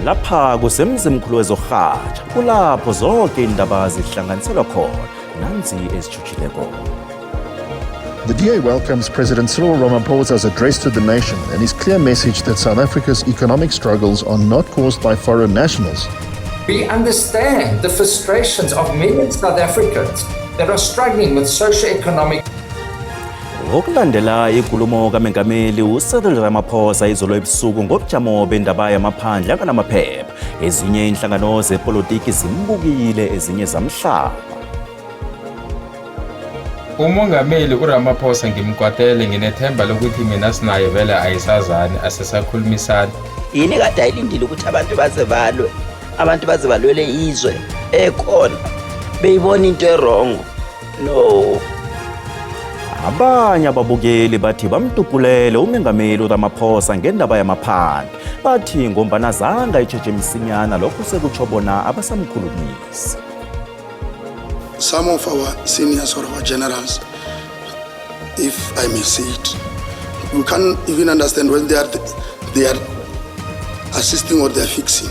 Lapha kusemzimkhulu wezorhatjha, kulapho zonke iindaba zihlanganiselwa khona. Nanzi ezitjhutjhileko. The DA welcomes President Cyril Ramaphosa's address to the nation and his clear message that South Africa's economic struggles are not caused by foreign nationals. We understand the frustrations of many South Africans that are struggling with socio-economic. Ngokulandela ikulumo kaMengameli uCyril Ramaphosa izolo ebusuku ngobujamo bendaba yamaphandle anganamaphepha, ezinye inhlangano zepolitiki zimbukile, ezinye zamhlaba. Umongameli uRamaphosa ngimkwatele, nginethemba lokuthi mina sinaye vele ayisazani, asisakhulumisani. Yini kade ayilindile ukuthi abantu baze balwe, abantu baze balwele izwe ekhona beyibona into erongo? No. Abanye ababukeli bathi bamtupulele umengameli uRamaphosa ngendaba yamaphandle, bathi ngombana zange ayitjheje msinyana, lokho sekutsho bona abasamkhulumisi. Some of our seniors or our generals, if I may say it, we can't even understand when they are assisting or they are fixing.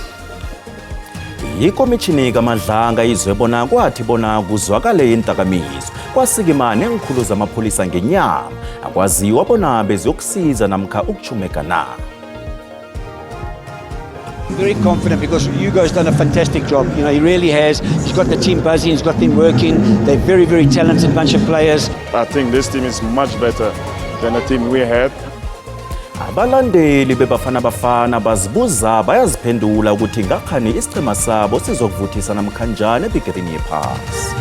Ikomitjhini kaMadlanga izwe bona kwathi bona kuzwakale intakamizwa kwasikima neenkhulu zamapholisa ngenyama, akwaziwa bona beziyokusiza namkha ukuchumeka na. Very confident because Hugo's done a fantastic job. He really has. He's got the team buzzing, he's got them working. They're very, very talented bunch of players. I think this team is much better than the team we had. Abalandeli beBafana Bafana bazibuza bayaziphendula ukuthi ngakhani isichema sabo sizokuvuthisa namkhanjani ebhigirini yephasi.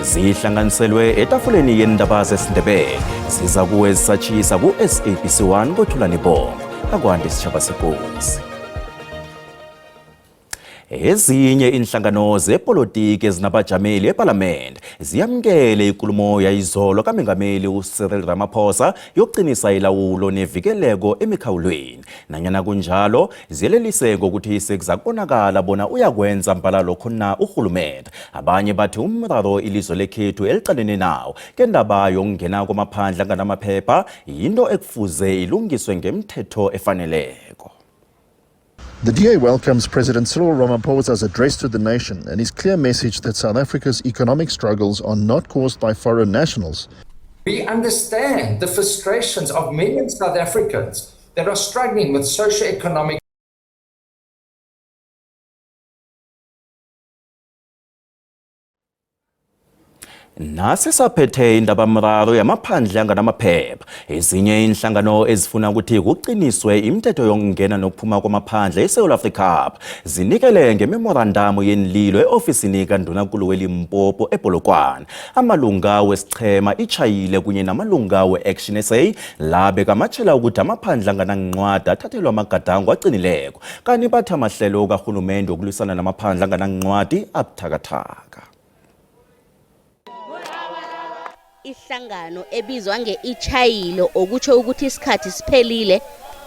Zihlanganiselwe etafuleni yendaba zesiNdebele, ziza kuwe zisatshisa ku-SABC 1 kothulani bongo. Akwande isitshaba sekosi. Ezinye inhlangano zepolitiki ezinabajameli ePalamende ziyamukele ikulumo yayizolo kaMengameli uCyril Ramaphosa yokuqinisa ilawulo nevikeleko emikhawulweni. Nanyana kunjalo, ziyelelise ngokuthi sekuza kubonakala bona uyakwenza mbala lokho na urhulumende. Abanye bathi umraro ilizwe lekhethu eliqalene nawo ngendaba yokungena kwamaphandle anganamaphepha yinto ekufuze ilungiswe ngemthetho efaneleko. The DA welcomes President Cyril Ramaphosa's address to the nation and his clear message that South Africa's economic struggles are not caused by foreign nationals. We understand the frustrations of many South Africans that are struggling with socio-economic. Nasisaphethe indabamraro yamaphandle anganamaphepha, ezinye inhlangano ezifuna ukuthi kuqiniswe imithetho yokungena nokuphuma kwamaphandle eSouth Africa zinikele ngememorandamu yenililo e-ofisini kandunankulu weLimpopo ePolokwane. Amalunga wesichema ichayile kunye namalunga we-Action SA la bekamatshela ukuthi amaphandle anganancwadi athathelwa amagadango aqinileko, kanti bathi amahlelo karhulumende wokulwisana namaphandle anganancwadi abuthakathaka. Ihlangano ebizwa nge-Ichayilo, okutjho ukuthi isikhathi siphelile,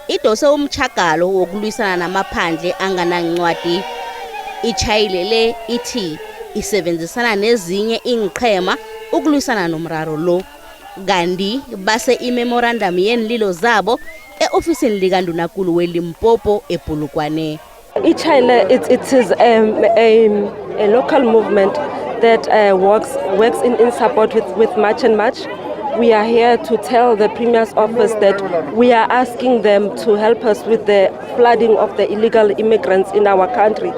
idose umtjhagalo wokulwisana namaphandle anganancwadi. Ichayile le ithi isebenzisana nezinye iinqhema ukulwisana nomraro lo, kanti base imemorandum yeenlilo zabo e-ofisini likandunakulu weLimpopo ePolokwane. IChina, it is a local movement that works in support with March and March. We are here to tell the Premier's office that we are asking them to help us with the flooding of the illegal immigrants in our country.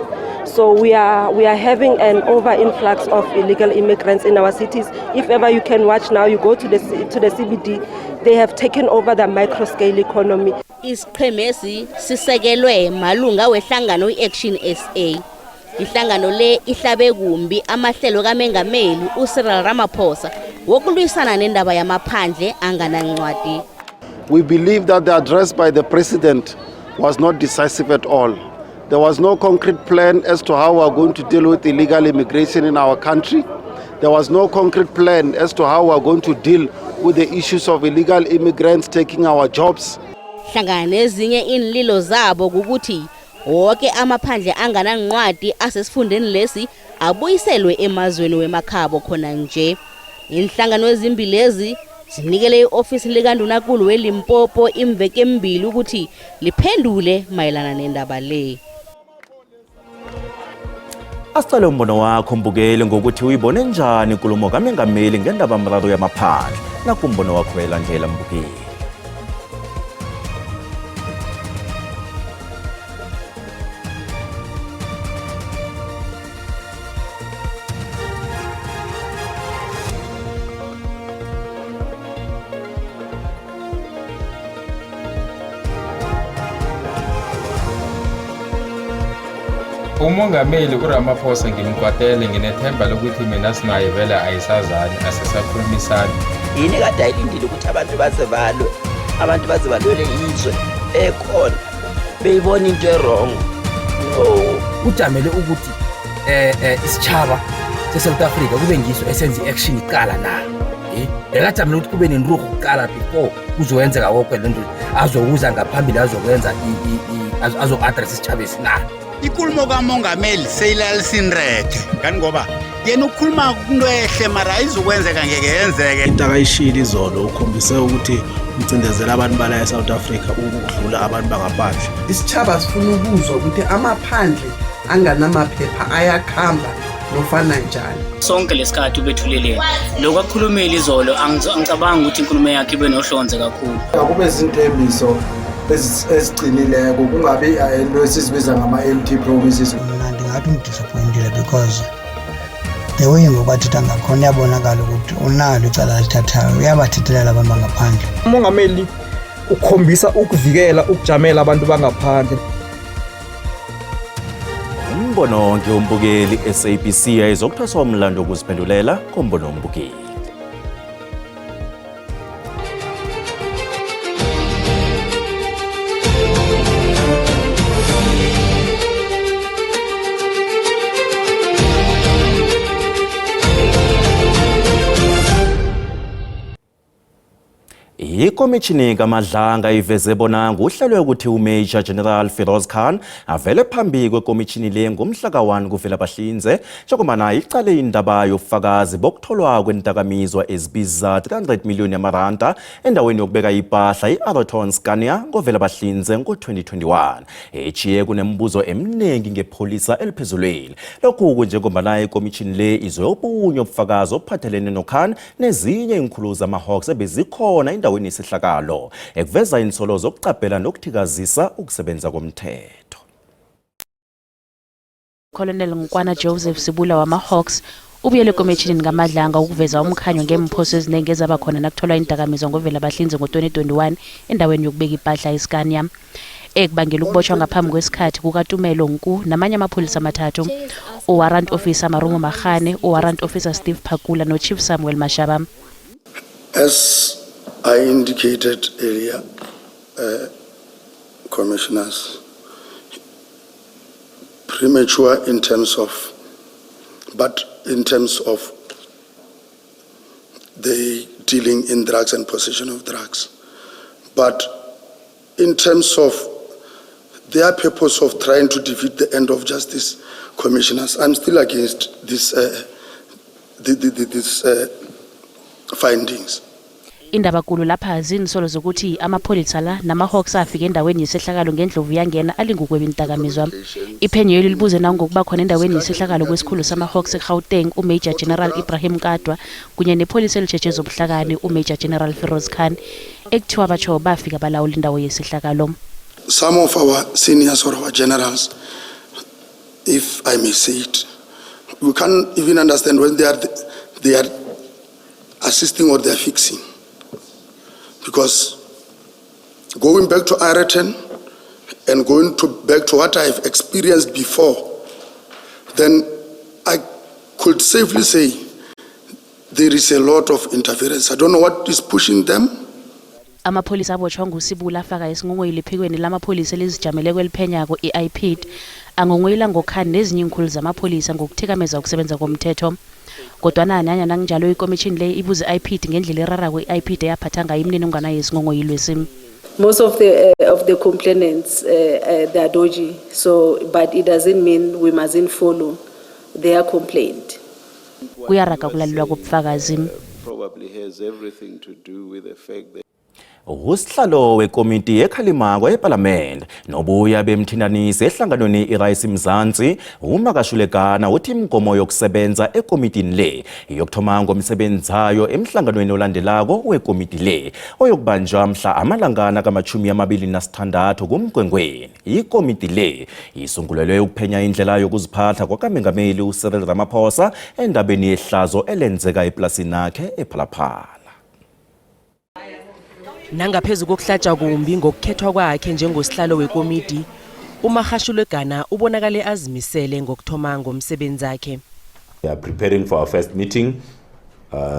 So we are having an over influx of illegal immigrants in our cities. If ever you can watch now, you go to the CBD, they have taken over the micro scale economy. Isiqhemesi sisekelwe malunga wehlangano i-Action SA. Ihlangano le ihlabe kumbi amahlelo kaMengameli uCyril Ramaphosa wokulwisana nendaba yamaphandle anganancwadi. We believe that the address by the president was not decisive at all. There was no concrete plan as to how we are going to deal with illegal immigration in our country. There was no concrete plan as to how we are going to deal with the issues of illegal immigrants taking our jobs. Hlangana nezinye iinlilo zabo kukuthi wonke amaphandle anganancwadi asesifundeni lesi abuyiselwe emazweni wemakhabo khona nje. Inhlangano ezimbili lezi Zinikele i-ofisi likandunakulu weLimpopo imveke embili ukuthi liphendule mayelana nendaba le. Asicele umbono wakho mbukeli ngokuthi uyibone njani inkulumo kaMengameli ngendaba mraro yamaphandle. Nakumbono wakho welandlela mbukeli. Umongameli uRamaphosa ngimkwatele, nginethemba lokuthi mina sinaye vele ayisazani, asisakhulumisani. Yini kade ayilindile ukuthi abantu baze balwe, abantu baze balwele izwe ekhona beyibona into e-wrong? No. Ujamele ukuthi isitjhaba se-South Africa kube ngiso esenza i-action iqala na, bekajamele ukuthi kube nenturhu kuqala before kuzokwenzeka konke le nto azokuza ngaphambili, azokwenza, azo-address isitjhaba esina. Ikulumo kamongameli seyilalisinrethe ngani, ngoba yena ukhuluma into ehle mara ayizukwenzeka, ngeke yenzeke. Into akayishilo izolo ukhombise ukuthi ucindezela abantu bala e-South Africa ukudlula abantu bangaphandle. Isitjhaba sifuna ukuzwa ukuthi amaphandle anganamaphepha ayakhamba nofana njani. Sonke lesikhathi ubethuleleni lokhu akukhulumile izolo, angicabangi ukuthi inkulumo yakhe ibe nohlonze kakhulu. Akube zintembiso eziqinileko, kungabi into esizibiza ngama-empty promises. Mna ndingathi undisappointile because the way ngoku athetha ngakhona uyabonakala ukuthi unalo icala alithathayo, uyabathethelela abantu bangaphandle. Umongameli ukhombisa ukuvikela, ukujamela abantu bangaphandle. Umbono ngiwumbukeli. SABC ayizokuthweswa umlando wokuziphendulela kombono wombukeli. Ikomishini kaMadlanga iveze bona nguhlelo ukuthi uMajor General Firoz Khan avele phambi kwekomishini le ngomhla ka-1 kuVelabahlinze, njengoba icale indaba yobufakazi bokutholwa kwendakamizwa ezibiza 300 million yamaranda endaweni yokubeka ipahla i-Aeroton Scania ngoVelabahlinze ngo-2021, echiye kunemibuzo eminingi ngepholisa eliphezulwini. Lokhu kunjengoba ikomishini le izoyobunye ubufakazi obuphathelene noKhan nezinye iinkhulu zama-Hawks ebezikhona endaweni yesihlakalo, ekuveza insolo zokucabhela nokuthikazisa ukusebenza komthetho. Colonel Nkwana Joseph Sibula wama-Hawks ubuyele ekomitjhinini kaMadlanga ukuveza umkhanyo ngeemphoso eziningi ezaba khona nakutholwa iindakamizwa ngoVelabahlinze ngo-2021 endaweni yokubeka ipahla iScania, ekubangela ukubotshwa ngaphambi kwesikhathi kukaTumelo Nku namanye amapholisa amathathu, uWarrant Officer Marumo Mahane, uWarrant Officer Steve Phakula noChief Samuel Mashaba. As I indicated earlier, commissioners, premature in terms of, but in terms of the dealing in drugs and possession of drugs. But in terms of their purpose of trying to defeat the end of justice, commissioners, I'm still against this findings. Indaba kulu lapha ziinsolo zokuthi amapholisa la nama-Hawks afika endaweni yesehlakalo ngendlovu yangena alingukweba indakamizwa. Iphenyo yeli libuze nangokuba khona endaweni yesehlakalo kwesikhulu sama-Hawks eGauteng uMajor General Ibrahim Kadwa kunye nepholisa elitjheje zobuhlakani uMajor General Firoz Khan, ekuthiwa batsho bafika balawula indawo yesehlakalo. Some of our seniors or our generals, if I may say it, we can't even understand when they are assisting or they are fixing. Because going back to Aeroton and going to back to what I've experienced before, then I could safely say there is a lot of interference. I don't know what is pushing them. Amapholisa abotshwa nguSibula afaka isinghonghoyilo ephikweni lamapholisa elizijameleko eliphenyako i-IPID, anghonghoyila ngoKhan nezinye iinkhulu zamapholisa ngokuthikameza ukusebenza komthetho. Kodwana nanyana kunjalo, ikomishini le ibuze i-IPID ngendlela erarako i-IPID eyaphatha ngayo imininingwana yesinghonghoyilwesi. Most of the complainants, they are dodgy. So, but it doesn't mean we mustn't follow their complaint. Kuyaraga ukulalelwa kobufakazi. probably has everything to do with the fact that Usihlalo wekomiti ekhalimako ePalamende nobuya bemthintanisi ehlanganweni iRayisi Mzansi uMakashule Gana uthi imigomo yokusebenza ekomitini le iyokuthoma ngomsebenzayo emhlanganweni olandelako wekomiti le oyokubanjwa mhla amalangana kama-26 kuMgwengweni. Ikomiti le isungulelwe ukuphenya indlela yokuziphatha kwakamengameli uCyril Ramaphosa endabeni yehlazo elenzeka eplasini akhe ePhalaphala. Nangaphezu kokuhlatjwa kumbi ngokukhethwa kwakhe njengosihlalo wekomidi, uMagashule Gana ubonakale azimisele ngokuthoma ngomsebenzakhe. We are preparing for our first meeting,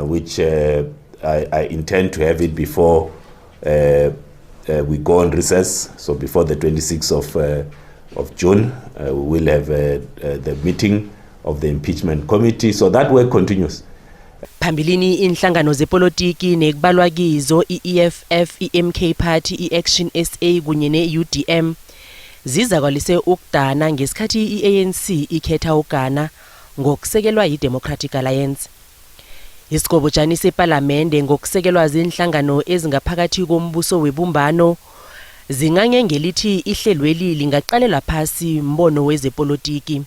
which I intend to have it before we go on recess. So before the 26th of June, we will have the meeting of the impeachment committee. So that work continues. Phambilini inhlangano zepolitiki nekubalwa kizo i-EFF, i-MK Party, i-Action SA kunye ne-UDM zizakwalise ukudana ngesikhathi i-ANC ikhetha uGana ngokusekelwa yi-Democratic Alliance. Isigobojani sepalamende ngokusekelwa zinhlangano ezingaphakathi kombuso webumbano zingange ngelithi ihlelweli lingaqalelwa phasi mbono wezepolitiki.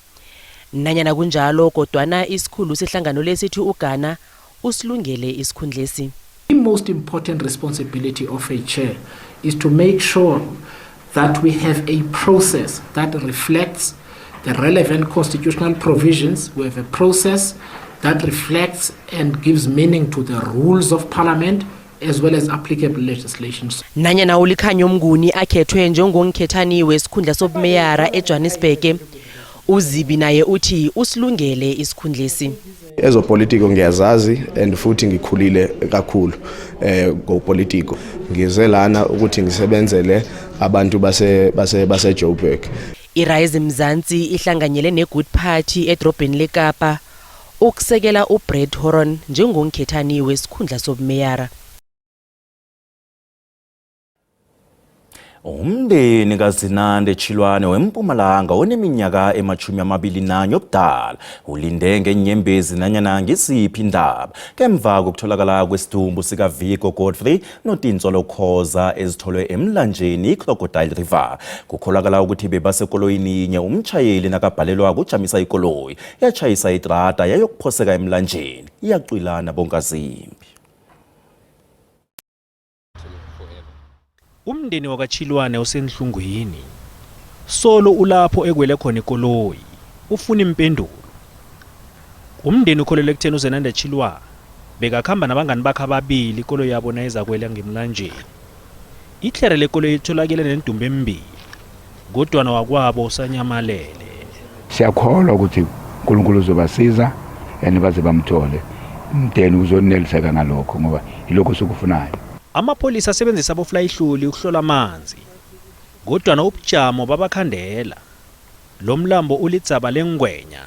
Nanyana kunjalo kodwana isikhulu sehlangano lesithi uGana usilungele isikhundlesi. The most important responsibility of a chair is to make sure that we have a process that reflects the relevant constitutional provisions. We have a process that reflects and gives meaning to the rules of parliament as well as applicable legislation. Nanyana uLikhanyo Mnguni akhethwe njengongikhethani wesikhundla sobumeyara eJohannesburg, uZibi naye uthi usilungele isikhundlesi. Ezopolitiko ngiyazazi and futhi ngikhulile kakhulu ngopolitiko. Ngize lana ukuthi ngisebenzele abantu base Joburg. IRise Mzansi ihlanganyele neGood Party edrobheni leKapa ukusekela uBrad Horan njengongikhethani wesikhundla sobumeyara. Umndeni kaZinande Chilwane weMpumalanga oneminyaka ema-21 obudala ulinde ngenyembezi nanyana ngisiphi indaba ngemva kokutholakala kwesidumbu sikaVigo Godfrey noTintsolo Khoza ezitholwe emlanjeni iCrocodile River. Kukholakala ukuthi bebasekoloyini yinye umtshayeli nakabhalelwa kujamisa ikoloyi yatshayisa idrada yayokuphoseka emlanjeni iyacwilana bonkazimbi. Umndeni wakwaChilwane usenhlungwini. Solo ulapho ekwele khona ikoloyi, ufuna impendulo. Umndeni ukholelwa ekutheni uZenanda Chilwane bekakhamba nabangani bakhe ababili ikoloyi yabo nayizakwela ngemlanjeni. Itlhere lekoloyi itholakele nendumbu embili, kodwana wakwabo usanyamalele. Siyakholwa ukuthi uNkulunkulu uzobasiza and baze bamthole. Umndeni uzoneliseka ngalokho ngoba yilokho sikufunayo. Amapholisa asebenzisa aboflayihluli ukuhlola amanzi, kodwana ubujamo babakhandela. Lo mlambo ulidzaba lengwenya.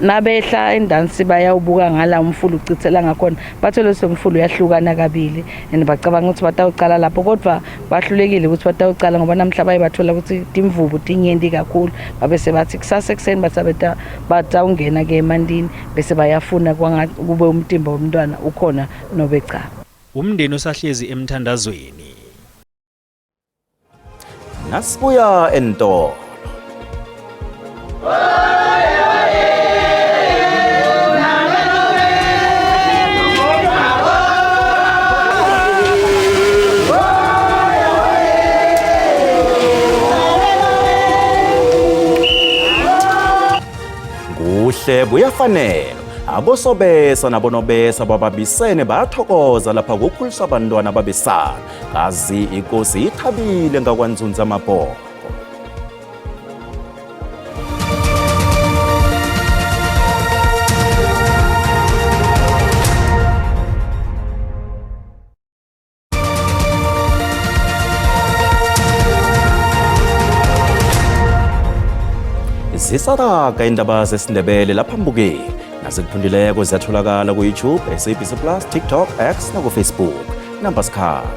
Nabehla endansi bayawubuka ngala umfula ucithela ngakhona, bathole somfula uyahlukana kabili and bacabanga ukuthi batawucala lapho, kodwa bahlulekile ukuthi batawucala ngoba namhla baye bathola ukuthi timvubu tinyenti kakhulu. Babe sebathi kusasa ekuseni basabeta batawungena ke emandini bese bayafuna kube umtimba womntwana ukhona nobe cha. Umndeni usahlezi emthandazweni. Nasibuya entolo. Kuhle kuyafanela. Abosobesa nabonobesa babambisene bayathokoza lapha kukhuliswa abantwana babesana. Kazi inkosi ithabile ngakwanzunza amabhoko. Zisaraga indaba zesiNdebele lapha mbukeli. Nasikuphundileko ziyatholakala ku-YouTube, SABC Plus, TikTok, X naku-Facebook. Namba sikhambe.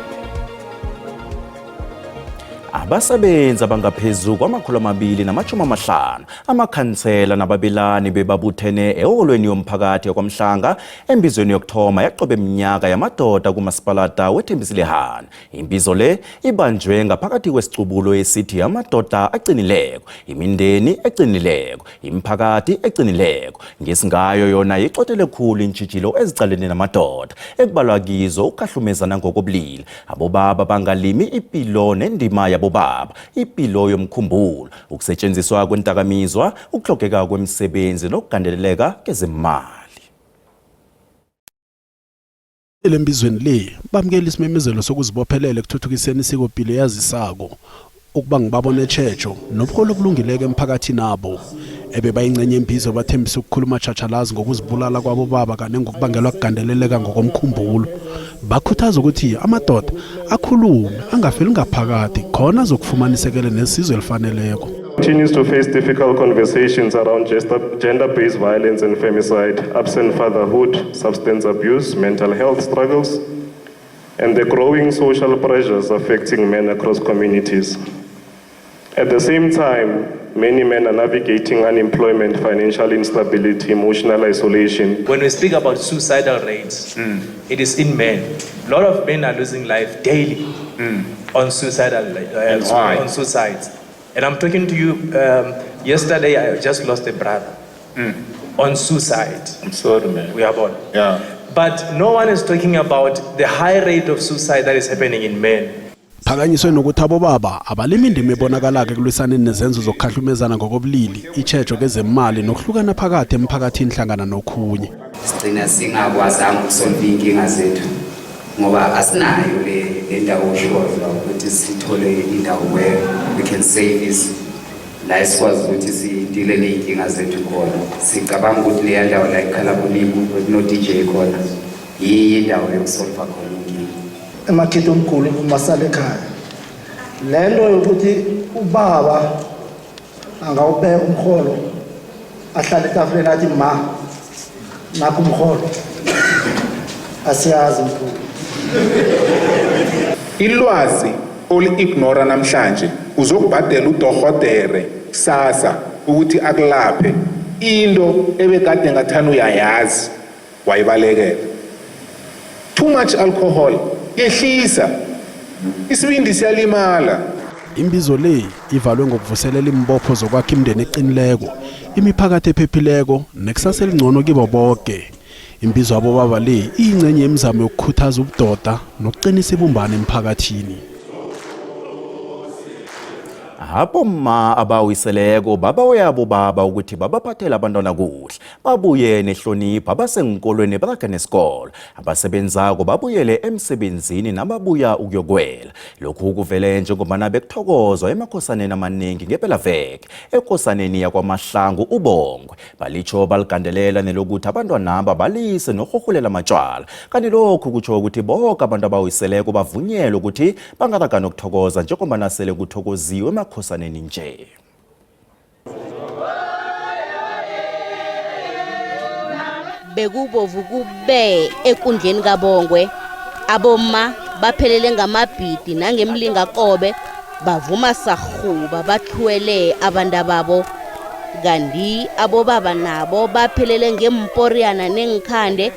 Abasebenzi abangaphezu kwama-250 amakhansela nababelani bebabuthene eholweni yomphakathi yaKwaMhlanga embizweni yokuthoma yaqobe minyaka yamadoda kumasipalata weThembisilehana. Imbizo le ibanjwe ngaphakathi kwesicubulo esithi amadoda aqinileko, imindeni eqinileko, imiphakathi eqinileko. Ngesingayo yona icotele khulu iintjhijilo ezicalene namadoda ekubalwa kizo ukukhahlumezana ngokobulili, abobaba bangalimi ipilo nendima yabobaba, ipilo yomkhumbulo, ukusetshenziswa kwendakamizwa, ukuhlogeka kwemisebenzi nokugandeleleka kezemali. Elembizweni le bamukela isimemezelo sokuzibophelela ekuthuthukiseni isikopilo eyazisako ukuba ngibabona etjhejo nobuholi obulungileko emphakathini abo ebebayingcenye embizo bathembisa ukukhuluma tjhatjhalazi ngokuzibulala kwabo baba kane ngokubangelwa kugandeleleka ngokomkhumbulo. Bakhuthaza ukuthi amadoda akhulume angafeli ngaphakathi khona azokufumana isekelo nesizo elifaneleko. Continues to face difficult conversations around gender-based violence and femicide, absent fatherhood, substance abuse, mental health struggles, and the growing social pressures affecting men across communities. At the same time, many men are navigating unemployment, financial instability, emotional isolation. When we speak about suicidal rates, it is in men. A lot of men are losing life daily on suicidal And why? on suicides. And I'm talking to you. Yesterday, I just lost a brother on suicide. I'm sorry, man. We are born. But no one is talking about the high rate of suicide that is happening in men. Phakanyiswe nokuthi abobaba abalimi indima ebonakalako ekulwisaneni nezenzo zokukhahlumezana ngokobulili, itjhejo kezemali nokuhlukana phakathi emphakathini hlangana nokhunye. Sigcina singakwazanga ukusolva iy'nkinga zethu ngoba asinayo le ndawo oshoyo la ukuthi sithole indawo where we can service la esikwazi ukuthi sidile ney'nkinga zethu khona. Sicabanga ukuthi leya ndawo la ikhala kulimu kuno-DJ khona yiyo indawo yokusolva khona inkinga. Emakhethe omkhulu umasala ekhaya le nto yokuthi ubaba angawubeka umrholo ahlale etafuleni athi ma nakho umrholo asiyazi mkhulu. Ilwazi oli-ignora namhlanje uzokubhadela udorhodere kusasa ukuthi akulaphe into ebekade ngathani uyayazi wayibalekela. Too much alcohol yehlisa isibindi, siyalimala. Imbizo le ivalwe ngokuvuselela imbopho zokwakha imindeni eqinileko, imiphakathi ephephileko nekusasa elingcono kibo bonke. Imbizo yabobaba le iyingcenye yemizamo yokukhuthaza ubudoda nokuqinisa ibumbano emphakathini. Abomma abawiseleko babawe baba ukuthi babaphathele abantwana kuhle, babuye nehlonipho, abasenkolweni baraga nesikolo, abasebenzako babuyele emsebenzini nababuya ukuyokwela. Lokhu kuvele njengobana bekuthokozwa emakhosaneni amaningi ngepelaveke. Ekosaneni yakwaMahlangu uBongwe balitsho baligandelela nelokuthi abantwanaba balise nokurhurhulela amatshwala, kanti lokhu kutsho ukuthi bonke abantu abawiseleko bavunyelwe ukuthi bangaraga nokuthokoza njengoba sele kuthokoziwe emakhosaneni nje. Bekubovu kube ekundleni kaBongwe, abomma baphelele ngamabhidi nangemlingakobe, bavuma sarhuba bathwele abantu babo, kanti abobaba nabo baphelele ngemporiyana nengikhande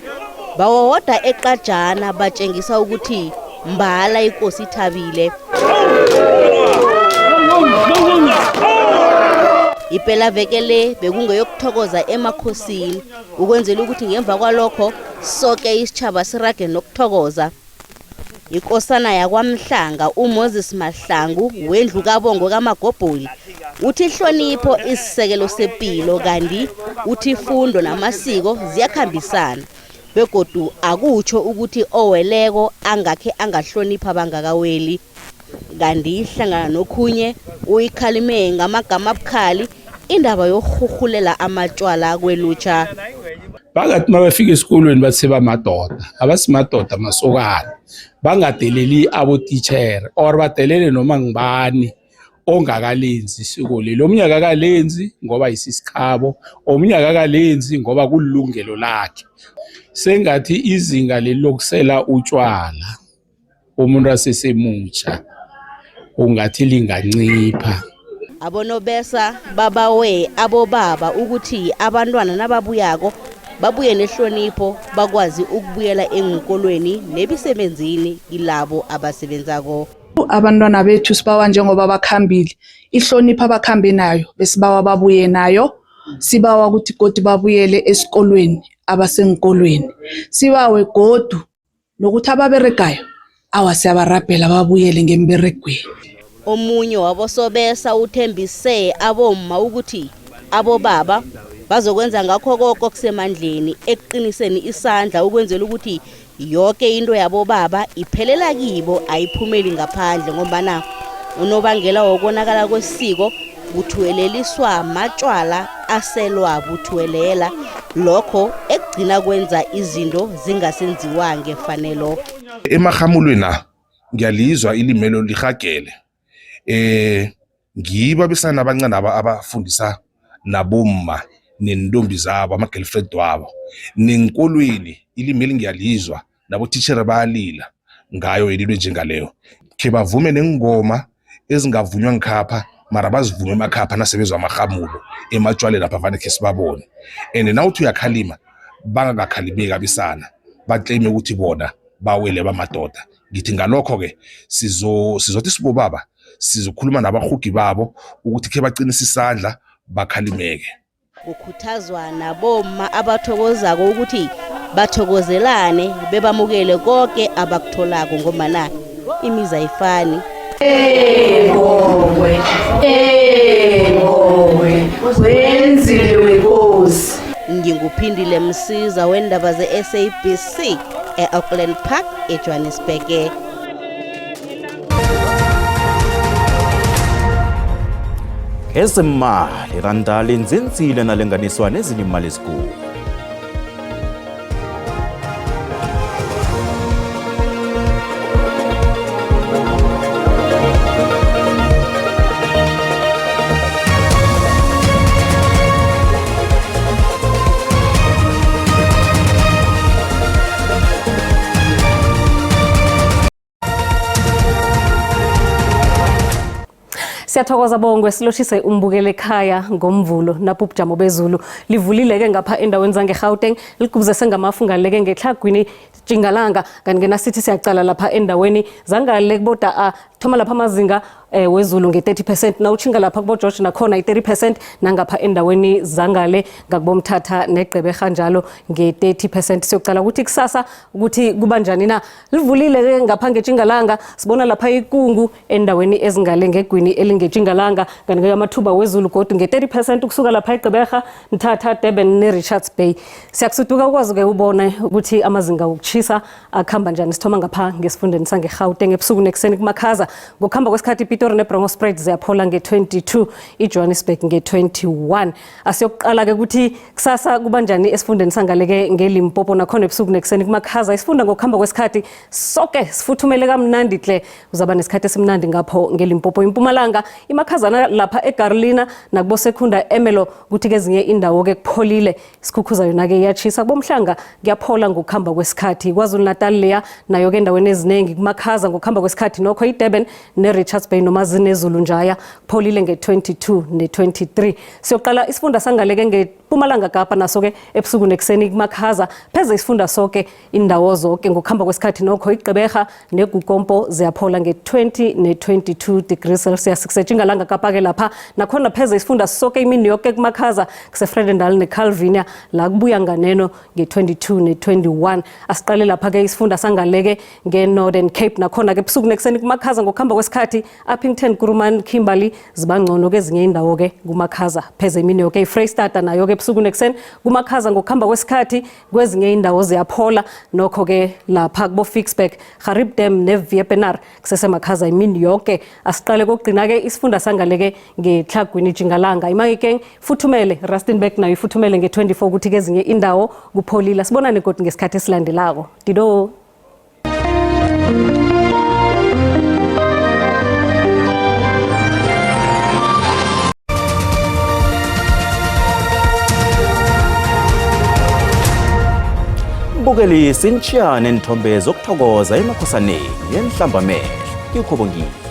bawowoda eqajana batshengisa ukuthi mbala inkosi ithabile. Ipelaveke le bekungeyokuthokoza emakhosini ukwenzela ukuthi ngemva kwalokho soke isitjhaba sirage nokuthokoza. Ikosana yakwaMhlanga uMoses Mahlangu wendlu kaBongo kaMagobholi uthi ihlonipho isisekelo sepilo, kanti uthi ifundo namasiko ziyakhambisana begodu akutsho ukuthi oweleko angakhe angahlonipha bangakaweli. Kanti ihlangana nokhunye uyikhalime ngamagama abukhali indaba yokurhurhulela amatshwala kwelutsha. Bangathi mabafika esikolweni bathi sebamadoda, abasimadoda, masokana. Bangadeleli abotitshere or badelele noma ngibani ongakalenzi isiko leli. Omunye akakalenzi ngoba isisikhabo, omunye akakalenzi ngoba kulilungelo lakhe. Sengathi izinga leli lokusela utshwala umuntu asesemutsha Ungathi lingancipha. Abonobesa babawe abobaba ukuthi abantwana nababuyako babuye nehlonipho, bakwazi ukubuyela enkolweni nebisebenzini kilabo abasebenzako. Abantwana bethu sibawa njengoba bakhambile, ihlonipho abakhambe nayo besibawa babuye nayo. Sibawa ukuthi godi babuyele esikolweni abasenkolweni, sibawe godu nokuthi ababeregayo awa siyabarabhela babuyele ngemberegweni. Omunye wabosobesa uthembise abomma ukuthi abobaba bazokwenza ngakho konke okusemandleni ekuqiniseni isandla ukwenzela ukuthi yonke into yabobaba iphelela kibo, ayiphumeli ngaphandle, ngombana unobangela wokonakala kwesiko buthuweleliswa matshwala aselwa buthuwelela, lokho ekugcina kwenza izinto zingasenziwa ngefanelo. Emahamulweni ngiyalizwa ilimelo lihagele. Ngibo abesana abancane abafundisa nabomma nentombi zabo, ama-girlfriend wabo. Nenkolweni ilimi ngiyalizwa nabotitjhere bayalila ngayo into enjengaleyo. Khe bavume nengoma ezingavunywa ngikhapha, mara bazivume emakhapha nasebezwa amarhamulo ematshwaleni lapha vane khe sibabone. And nawuthi uyakhalima bangakakhalimeki abesana, batleme ukuthi bona bawele bamadoda. Ngithi ngalokho-ke sizothi sibobaba sizokhuluma nabarhugi babo ukuthi khe baqinise isandla bakhalimeke. Kukhuthazwa nabomma abathokozako ukuthi bathokozelane bebamukele konke abakutholako, ngombana imizi ayifani. Bongwe, bongwe, wenzile wenkosi. Nginguphindile Msiza wendaba ze-SABC e-Auckland Park eJohannesburg. Ezemali iranda linzinzile nalinganiswa nezinye imali ezikulu. Siyathokoza Bongwe, siloshise umbukele ekhaya ngomvulo napho ubujamo bezulu livulile-ke ngapha endaweni zange-Gauteng, ligubuzese ngamafu ngaleke ngetlhagwini Tjingalanga. Kanti-ke nasithi siyacala lapha endaweni zangale kuboda a thoma lapha amazinga wezulu nge-30%, nawutjhinga lapha kubo George nakhona i-30%, nangapha endaweni zangale ngakubomthatha negqeberha njalo nge-30%. Siyocala ukuthi kusasa ukuthi kuba njani na. Livulile-ke ngapha ngetjingalanga, sibona lapha ikungu endaweni ezingale ngegwini elingetjingalanga. Kanti-ke amathuba wezulu godu nge-30% ukusuka lapha eGqeberha, Mthatha, Durban ne-Richards Bay. Siyakusuduka ukwazi-ke ubone ukuthi amazinga wokuchisa akuhamba njani. Sithoma ngapha ngesifundeni sange-Gauteng ebusuku nekuseni kumakhaza. Ngokuhamba kwesikhathi iPitori neBronkhorstspruit ziyaphola nge-22, iJohannesburg nge-21. Asiyokuqala-ke ukuthi kusasa kuba njani esifundeni sangaleke ngeLimpopo, nakhona ebusuku nekuseni kumakhaza. Isifunda ngokuhamba kwesikhathi soke sifuthumele kamnandi hle, uzaba nesikhathi esimnandi ngapho ngeLimpopo. Impumalanga imakhazana lapha eGarlina nakubosekhunda Emelo, kuthi kezinye indawo-ke kupholile. Isikhukhuza yona-ke iyatshisa, kubomhlanga kuyaphola ngokuhamba kwesikhathi. KwaZulu Natal leya nayo-ke endaweni eziningi kumakhaza ngokuhamba kwesikhathi. Nokho iDurban ne-Richards Bay noma zinezulu njaya kupholile nge-22 ne-23. Siyoqala isifunda sangaleke ngePumalanga Kapa, naso-ke ebusuku nekuseni kumakhaza pheze isifunda soke indawo zonke. Ngokuhamba kwesikhathi nokho iGqeberha neGukompo ziyaphola nge-20 ne-22 degrees Celsius. Kusetjingalanga Kapa-ke lapha nakhona pheze isifunda soke imini yoke kumakhaza, kuseFredendal neCalvinia la kubuya nganeno nge-22 ne-21. Asiqale lapha-ke isifunda sangaleke nge-Northern Cape, nakhona-ke ebusuku nekuseni kumakhaza. Ngokuhamba kwesikhathi Upington, Kuruman, Kimberley zibangcono, kezinye indawo-ke kumakhaza pheze imini yoke. IFreystata nayo-ke ebusuku nekuseni kumakhaza, ngokuhamba kwesikhathi kwezinye indawo ziyaphola. Nokho-ke lapha kubo-Ficksburg, Gariep Dam ne-Wepener kusesemakhaza imini yonke. Asiqale kokugcina-ke isifunda sangaleke ngetlhagwini Tjingalanga, iMahikeng futhumele, Rustenburg nayo ifuthumele nge-24, kuthi kezinye indawo kupholile. Sibonane godu ngesikhathi esilandelako. Dido. Mbukeli, sinitshiyane nithombe zokuthokoza emakhosaneni yenhlambamehlo. Ngikhobongile.